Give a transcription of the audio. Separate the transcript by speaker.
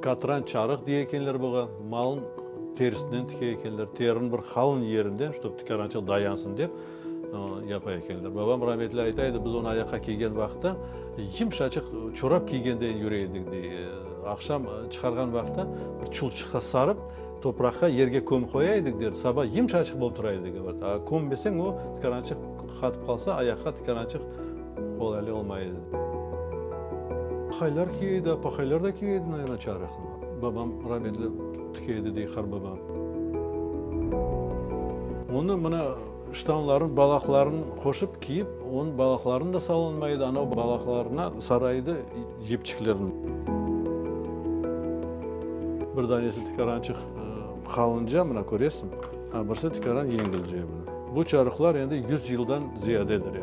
Speaker 1: Katran çarıq dey ekenler buğa, malnıñ terisinden tike ekenler, teriniñ bir qalın yerinden, ştob tikarançıq dayansın dep, yapa ekenler. Babam rametli ayta edi, biz onı ayaqqa kiygen vaqıtta yımşaçıq çorap kiygendeyin yüre edik, dey. Aqşam çıqarğan vaqıtta bir çulçıqqa sarıp, topraqqa, yerge kömip qoya edik, der, saba yımşaçıq bolıp tura edi, govorit. A kömmeseñ, o tikarançıq qatıp qalsa, ayaqqa tikarançıq qolaylı olmay edi. Aqaylar kiye edi, apaqaylar da kiye edi, naverno, çarıqnı. Babam rametli tike edi, dey qarbabam. Onı mına ştanların balaqlarını qoşıp kiyip, onıñ balaqlarını da salınmay edi, anav balaqlarına sara edi yipçiklerini. Bir danesi tikarançıq qalınca, mına köresiñ, a birisi tikaran yengilce mına. Bu çarıqlar endi yüz yıldan ziyadedir.